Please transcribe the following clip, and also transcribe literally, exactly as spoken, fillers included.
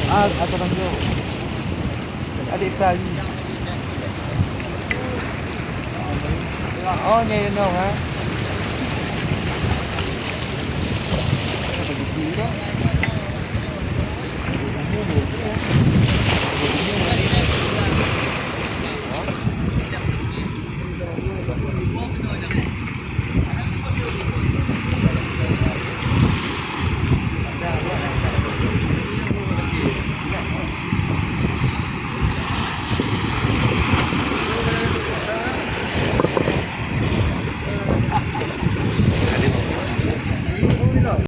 Ah, atau tanjong. Adik tali. Oh, nyoe nong, ha? Apa gitu, kan? Ini, ini, ini.